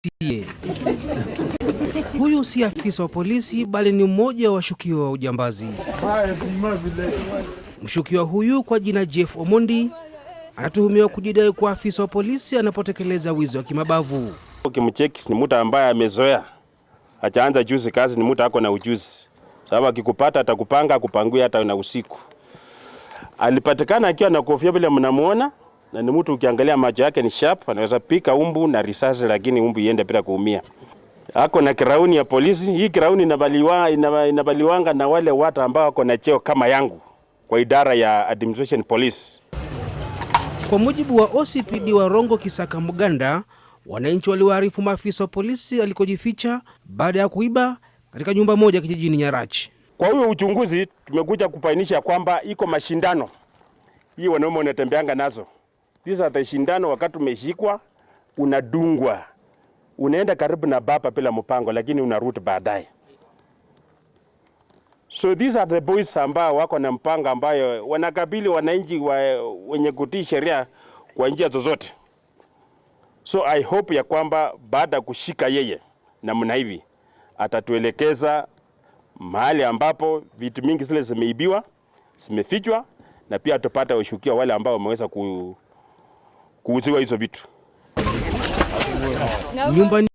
PCA. Huyu si afisa wa polisi bali ni mmoja wa washukiwa wa ujambazi. Mshukiwa huyu kwa jina Jeff Omondi anatuhumiwa kujidai kuwa afisa wa polisi anapotekeleza wizi wa kimabavu. Ukimcheki ni mtu ambaye amezoea, hajaanza juzi kazi, ni mtu ako na ujuzi, sababu akikupata atakupanga akupangue hata na usiku. Alipatikana akiwa na kofia vile mnamuona, na ni mtu ukiangalia macho yake ni sharp, anaweza pika umbu na risasi, lakini umbu iende bila kuumia. Ako na crown ya polisi. Hii crown inavaliwanga na wale watu ambao wako na cheo kama yangu kwa idara ya administration police. Kwa mujibu wa OCPD wa Rongo Kisaka Muganda, wananchi waliwaarifu maafisa wa polisi alikojificha baada ya kuiba katika nyumba moja kijijini Nyarachi. Kwa hiyo uchunguzi tumekuja kubainisha kwamba iko mashindano hii wanaume wanatembeanga nazo. These are the shindano, wakati umeshikwa unadungwa, unaenda karibu na baba bila mpango, lakini unarudi baadaye. So these are the boys ambao wako na mpango ambayo wanakabili wananchi wenye kutii sheria kwa njia zozote. So I hope ya kwamba baada ya kushika yeye namna hivi atatuelekeza mahali ambapo vitu mingi zile zimeibiwa, zimefichwa, na pia tupate washukiwa wale ambao wameweza kuuziwa hizo vitu. Nyumbani.